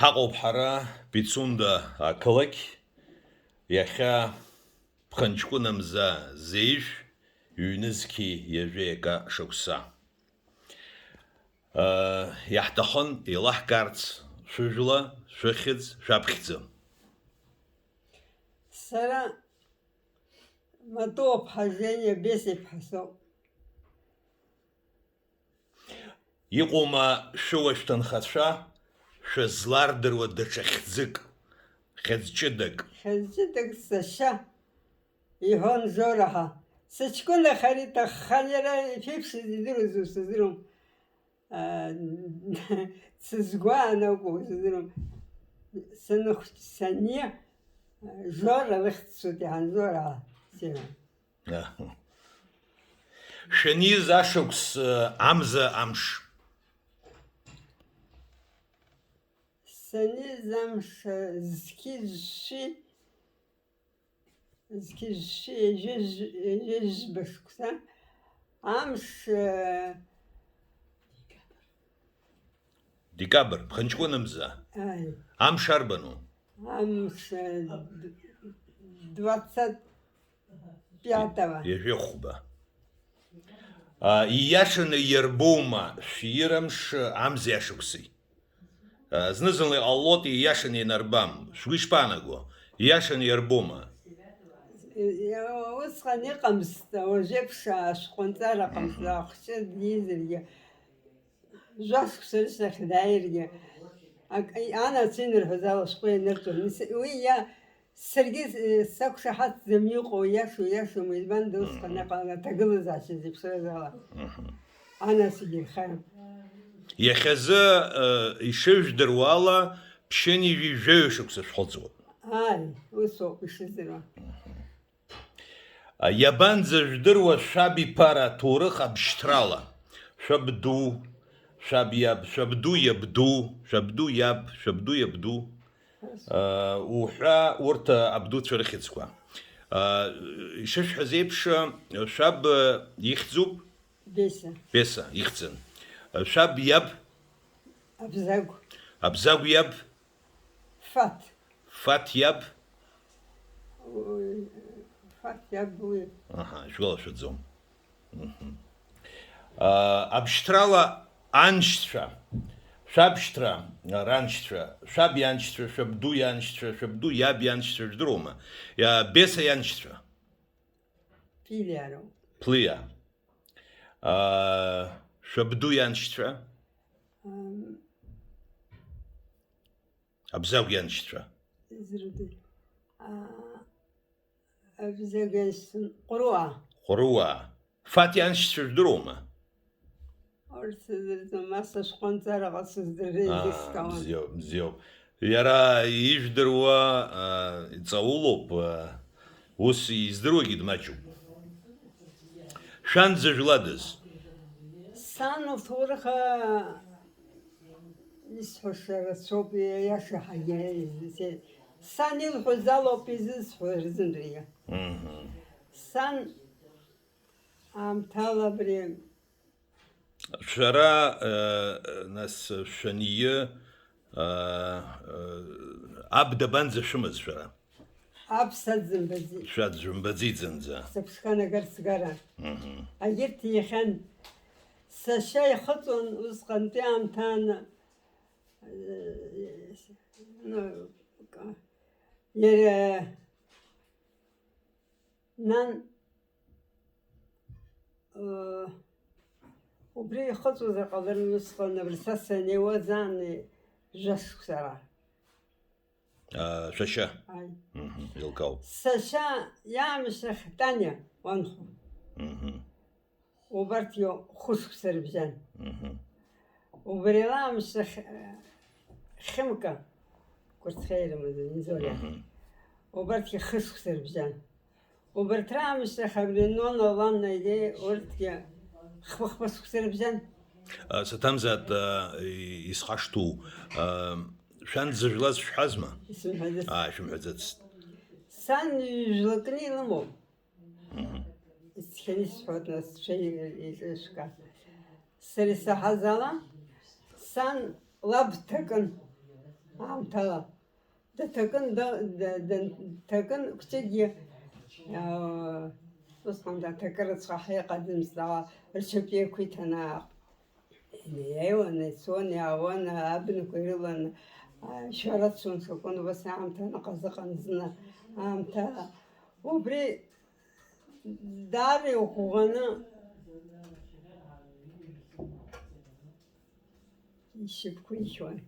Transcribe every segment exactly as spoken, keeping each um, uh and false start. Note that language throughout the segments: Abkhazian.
Ҳаҟоуп ҳара Пицунда ақалақь, иахьа ԥхынҷкәына мза зеижә, ҩнызқьи ҩажәеи акы шықәса. Иаҳҭахын еилаҳкаарц шәыжәла, шәыхьӡ, шәаԥхьӡы. Сара Матуаԥҳа Жениа Бесиԥҳа соуп. Иҟоума шәыуа шәҭынхацәа, шәызлардыруа даҽа хьӡык, хьыӡ ҷыдак? Хьыӡ ҷыдак сашьа, иҳәон Жора ҳәа. Сыҷкәын аха ари иҭаххан, иара иԥеиԥшыз идыруаз ус сыздыруам. Сызгәаан акәу сыздыруам. Саныхәҷ сани, Жора лыхьӡ сҳәоит, иҳан Жора ҳәа сиҳәон. Шәаниз ашықәс, амза, амш? Саниз амш, зқьи жәшәи, зқьи жәшәи, ҩажәи, ҩажәи жәба шықәса, амш, Декабр, ԥхынҷкәына мза. Ааи. Амш арбану? Амш, э, д-, двадцать пятого. Ҩажәи хәба. А, ииашаны иарбоума шәира мш, амзеи ашықәси? А, зны-зынла иҟалоит, ииашаны ианарбам. Шәгәы ишԥаанаго? Ииашаны иарбоума? Иа-, усҟан иҟамызт, уажәеиԥш ашәҟәы анҵара ыҟамызт, мгм, ахәҷы дизаргьы. Жәашықәса рышьҭахь дааиргьы, ак-, анацәа инырҳәоз ала ашәҟәы ианырҵон. Ис-, уи иа-, саргьы, э, сақәшаҳаҭӡам иҟоу, иашоу, иашоума, избанда усҟан, мгм, аҟала аҭагылазаашьа зеиԥшраз ала. Мгм. Анацәагьы ирхарам. Иахьазы, э, ишыжәдыруа ала, ԥшьынҩажәи жәаҩа шықәса шәхыҵуеит. Ааи, ус ауп ишыздыруа. Мгм. Иабанӡажәдыруа шәаб иԥара аҭоурых абшьҭрала? Шәабду, шәаб иаб, шәабду иабду, шәабду иаб, шәабду иабду, уҳәа урҭ абдуцәа рыхьӡқәа. Ишышәҳәаз еиԥш, шәаб ихьӡуп? Беса. Беса ихьӡын. Шәаб иаб? Абзагә. Абзагә иаб? Фаҭ. Фаҭ иаб? Уи, Фаҭ иаб уи. Аҳа, шәгәалашәаӡом. Мгм. А, абшьҭрала аншьцәа, шәабшьҭра, а, раншьцәа, шәаб ианшьцәа, шәабду ианшьцәа, шәабду иаб ианшьцәа, жәдыруама? Иа-, Беса ианшьцәа. Ԥлиа роуп. Ԥлиа. А, шәабду ианшьцәа? Ам, Абзагә ианшьцәа. Изырдыр. А, Абзагә ианшьцәа Ҟәыруаа. Ҟәыруаа. Фаҭ ианшьцәа жәдыруама? Урҭ сыздырӡом, ас ашәҟәы анҵараҟа сыздырра, аа, еизыскауан. Бзиоуп, бзиоуп. Иара ижәдыруа, а, иҵаулоуп, а, ус издыруагьы дмаҷуп. Шәан дзыжәладаз? Сан лҭоурых, а, исҳәаша рацәоуп, иашаҳагьы. Сан илҳәоз алоуп изысҳәо рзымдыргьы. Мгм. Сан аамҭала абри Шәара, э, нас, шәаниы, э, э, аб дабанӡа шәымаз шәара? Аб саӡымбаӡеит. Шәаӡәымбаӡеит зынӡа. Сыԥсханагар сгара. Мгм. Агьырҭ иахьан сашьа ихыҵуан усҟантәи аамҭан, э, ну, ка-, иара нан Э, убри ихыҵуазар ҟаларын усҟан, абри са саннеиуаз аан жәа-шықәсала. А, шәашьа? Аи. Мгм, еилкаауп. Сашьа иаамышьҭахь Таниа уанхәа. Мгм. Убарҭгьы хәышықәса рыбжьан. Мгм. Убри ала аамышьҭахь, э, Хьымка, Кәарцхьа ирымаз, Инзориа. Мгм. Убарҭгьы хышықәса рыбжьан. Убарҭ раамышьҭахь абри Нона лан Наилеи урҭгьы хԥа-хԥа шықәса рыбжьан. А, саҭамзааит, а, и-, исхашҭу, а, шәан дзыжәлаз шәҳәазма? Исымҳәаӡацт. Аа, шәымҳәаӡацт. Сан ҩ-жәлакны илымоуп. Мгм. Ицқьаны исҳәоит, нас, сцәа и-, и-, ишәка. Сара исаҳаз ала, сан лаб дҭакын. Аамҭала. Даҭакын, да-, да-, данҭакын, кәҷыдгьы, аа, усҟан даҭакы рыцҳа ҳәа иҟаӡамызт, ала ршьапы еиқәиҭаны инеиуан, ицон, иаауан, абнақәа ирылан, аа, шәарацон, сакәын убас аамҭа аныҟаз ыҟан зны аамҭа. Убри даара иӷәӷәаны ишьапқәа ихьуан.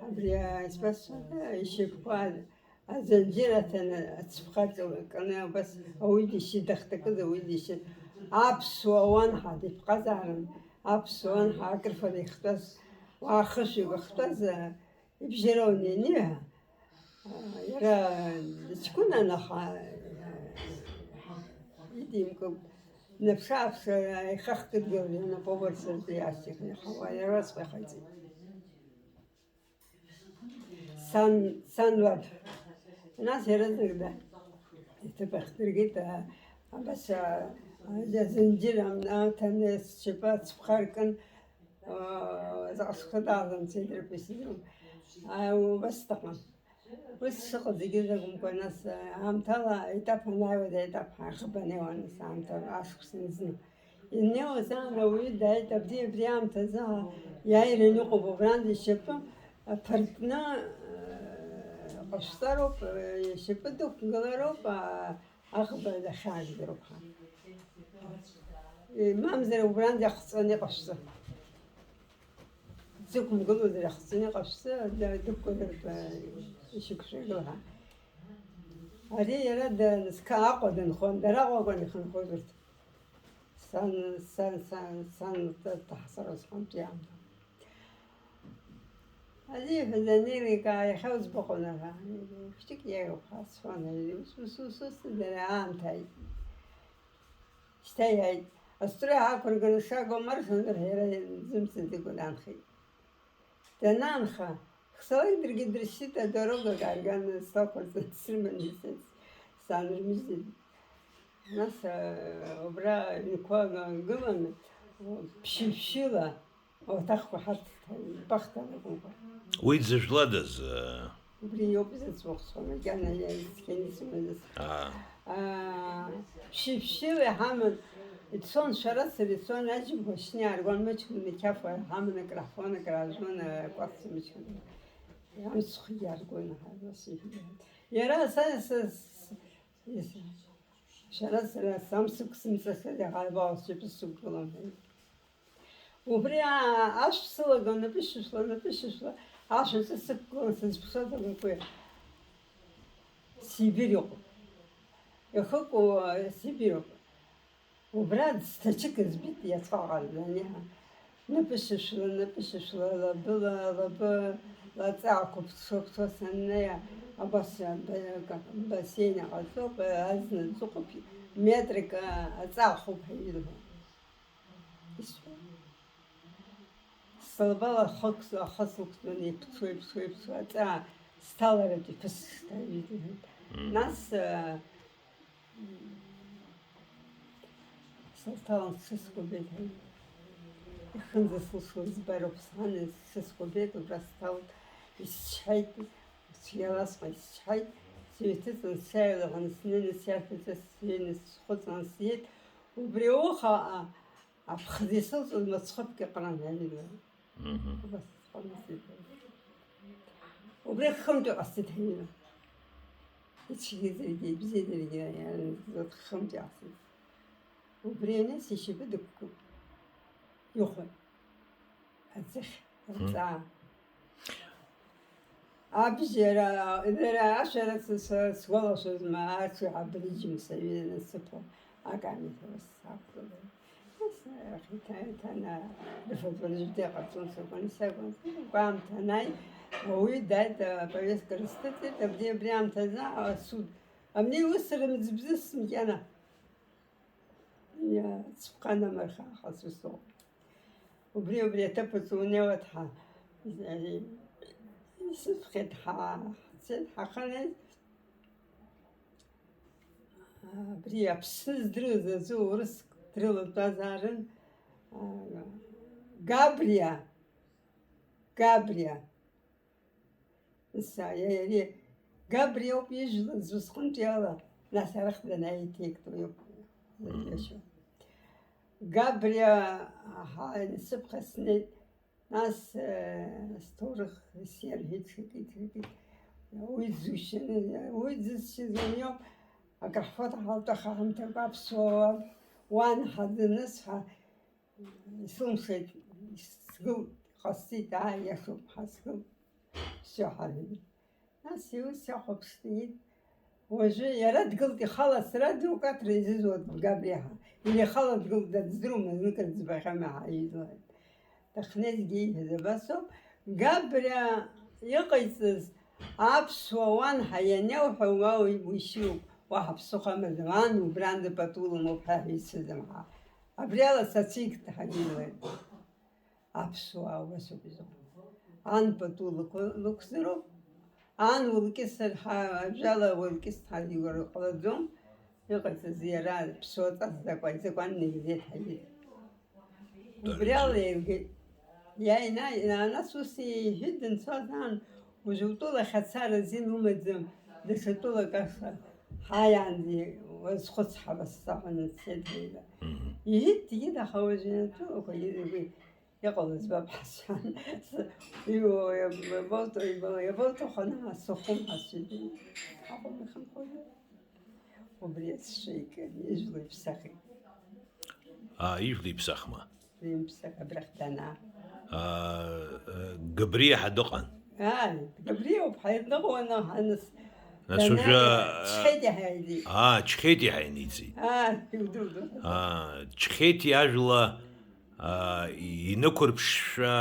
Абри, а, избасҳәада, ишьапқәа азанџьыр аҭаны, ацыԥха кны, абас ауаҩы дишьит, дахҭакыз ауаҩы дишьит. Аԥсуа уанҳа диԥҟазаарын, аԥсуа уанҳа акрыфара ихтәаз, уаа хышәҩык ахтәаз, а, ибжьароуан ианиҳәа, а, иара дыҷкәынан, аха, а, идимкылт. Днаԥшы-ааԥшыр, аихах кыдгылан, анапы убарҭ сыртәы иаасҭихын, иахауа иаразнак иҟаиҵеит. Сан, сан лаб. Нас иаразнак да-, иҭыԥ ахь дыргеит, а, абас, а, а, зынџьыр ам-, аҭаны сшьапы ацыԥха аркын, а, заҟа схы даалымцеит, рҳәеит, сыдыру. А, убас сҭахын. Ус шыҟаз зегьы ракәымкәа, нас, аамҭала аетап анааиуаз, аетап ҳаихыбанеиуан, нас аамҭа ашықәс анызны. Инеиуаз аан ауаҩы дааит, абри, абри аамҭазы иааираны иҟоуп, убранӡа ишьапы аԥыртны, э, ҟашәҵароуп, э, ишьапы дықәгылароуп, а, аӷба дахьаажәлароуп ҳәа. Э, мамзар убранӡа иахҵәаны иҟашәҵа. Дзықәымгылозар иахҵәаны иҟашәҵа, да-, дықәгылартә, э, ишьақәшәыргыл ҳәа. Ари иара данызка Аҟәа дынхон, дара Аҟәа акәын ихынҳәыз урҭ. Сан, сан, сан, сан лҭыԥ ҭаҳцара сҟынтә иаамҭа. Ари иҳәаз анеиликаа, иахьа узбаҟоу, аха, хәыҷык иаиуп ҳәа сҳәон, ус, ус, ус, ус, дара аамҭа ааит. Шьҭа иааит. Аструа ҳақәырганы шагоу маршаныр ҳәа иара зымцаӡакәа данхеит. Данаанха, хсалак даргьы дыршьит, адорога каарган, сақәырҵан срыманы исыцыз, санрымыжьӡеит. Нас, а, убра аҩнқәа гыланы, ԥшьышәшьыла ауаҭахқәа ҳарҭ, бахҭан акәымкәа. Уи дзыжәладаз, а? Убри иоуп изыӡбахә сҳәо, макьана иааицқьаны исымаз. Аа. Аа, ԥшьышәшьыла иҳаман, ицон шәарацара, ицон аџьымқәа шьны иааргон, мыҷқәа нақьафуа ҳаман, акраҳфон, акраажәуан, акәац мыҷқәа. Амцхәгьы иааргон, ҳа, нас иҳәеит. Иара са, са, с-, с-, шәарацара самсықәсымҵахьаз иаҳа ибаауа сыԥсықәгылан. Убри аа, ашә сылагон, напышьышәла, напышьышәла, ашә аҿы сықәгылан, сызԥхьоз абыркуи. Сибир иҟоуп. Иахыкәу, Сибир иҟоуп. Убра ӡҭачык збеит, иацәаҟараӡа аниҳәа. Напышьышәла, напышьышәла, лабыла, лабы, лаҵаақәа ԥҽуа-ԥҽуа саннеи, абас ба-, бассейн аҟаҵоуп, азна ҵыхәоуп, метрик аҵаа хуп ҳәа илҳәон. Исҳәон. Слабала ахы, ахы сықәтәаны иԥҽуа, иԥҽуа, иԥҽуа, аҵаа сҭаларатә иԥысшьҭаҩит, иҳәеит. Мм. Нас, э, сылҭалан сыскәабеит, ҳәа. Ихынӡа сылшо збароуп, сҳәан, сыскәабеит, убра сҭалт, исчҳаит, цәгьаласҟа исчҳаит, сыҩҭыҵын, сааилаҳәан, снеины сиарҭаҿы сҩеины схәыҵан сиит, убри ауха, а, Аԥхӡы исылҵуаз мыцхәыԥк иҟаран ҳәа ижәлар. Мгм. Убас сҟамлеит. Убри хымтәы ҟасҵеит ҳәа ижәлар. Ицәгьаӡаргьы, ибзиаӡаргьы, иара хымтәы иҟасҵеит. Убри аниас ишьапы дықәкуп. Ихәа. Аӡыхь, Мгм. Рҵаа. Абжьара, дара ашәарыцацәа сгәалашәозма, ацәа абриџьым саҩы насыԥо, акамеҭ ус сақәгылан. Ас, ахиҭа-, иҭана, рыфатәа рыжәдеи ҟарҵон сакәын, сакәын, гәамҭа анааи, ауаҩы дааит, аповестка рысҭыҵит, абри, абри аамҭазы асуд. Абни ус рымӡбзыс макьана. Иа, цәԥха намырхаахаз усоуп. Убри, убри аҭыԥаҿы унеиуа дҳа-, исыԥхьеит, ҳа-, ҳцеит, ҳахынҳәит. Абри Аԥсны здыруаз аӡәы урыск дрылатәазаарын. Габриа, Габриа. Са, иа-, иари, Габриа ауп ижәлаз усҟантәи ала, нас арахь данааиҭеиктәу иоуп. Мм. Иашьа. Габриа, аҳа, насыԥха снеит, нас, э, сҭоурых сиарҳәеит, ҽакит, ҽакит. Уи дзушьаны, уи дзызшьыз уи ауп, акрыхфоит ҳалтәаха ҳамҭакы аԥсуаа уан ҳазынысҳәа, Исылшеит, сгыл, ҟасҵеит, аа, иашоуп, ҳазгыл, всё, ҳарҩит. Нас иус иахәаԥшны иит. Уажәы иара дгылт ихала, сара џьоук аҭра изызуа Габриа ҳәа. Или ихала дгылт, дыздыруам, зныкыр ӡбахьан ҳәа иӡбахьан. Дахьнеизгьы ииҳәаз абас ауп, Габриа иҟаиҵаз аԥсуа уанҳа ианиауҳәа, уа уи-, уишьыроуп, уаҳа ԥсыхәа амаӡам, ан убранӡа пату лымоуп ҳәа ҳәа ицәыӡым ҳа. Абри ала сацәигт ҳагьиуеит. Аԥсуаа убас ауп изыҟоу. Ан пату лықәу-, лықәзароуп. Ан улкьысыр ҳа-, ажәала улкьыс ҳа-, игәра ҟалаӡом. Иҟаиҵаз иара ԥсуаҵас закәа-, изакәанны ибзиеит ҳәа иҳәеит. Убри ала еилгеит. Иааины, нас ус иҳәеит данцоз аан, уажә утәылахь ацара азин умаӡам, даҽа тәылак аша ҳааиаанӡа уазхәыц ҳәа сҳәан дцеит ҳәа. Мгм. Иҳәеит, дгьыт, аха уажә атәылақәа иргеит. Иҟалаз збап ҳәа сҳәан, иу-, иаб-, иабоуҭаху, иабоуҭаху, ана сыхәым ҳәа сҳәеит. Аҟәа ихынҳәуа. Убри ацәшәа икын, ижәла иԥсахит. Аа, ижәла иԥсахма? Имԥсах абрахь данаа. Аа, э, Габриа ҳа дыҟан. Ааи, Габриа ауп ҳаидныҟәон, ҳаныс-, Нас данаа, уажәы, Чхети ҳаидит. Аа, Чхети ҳаиниҵеит. Ааи, иудуду. Аа, Чхети ажәла, аа, инықәырԥшшәа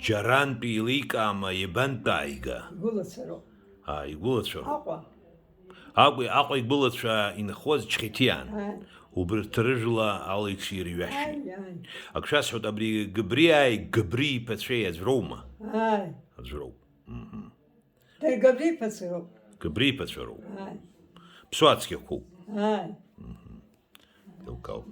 џьарантә еиликаама, иабантә ааига? Игәылацәа роуп. Аа, игәылацәа роуп. Аҟәа. Аҟәа, Аҟәа игәылацәа инхоз Чхети аан. Ааи. Убырҭ рыжәла ала иҽирҩашьеит. Ааи, ааи. Ак шәасҳәоит, абри Габриааи Габри иԥацәеи аӡә роума? Ааи. Аӡә роуп. Мгм. Дара Габри иԥацәа роуп. Габри иԥацәа роуп. Ааи. Ԥсуа цқьақәоуп. Ааи. Мгм. Еилкаауп.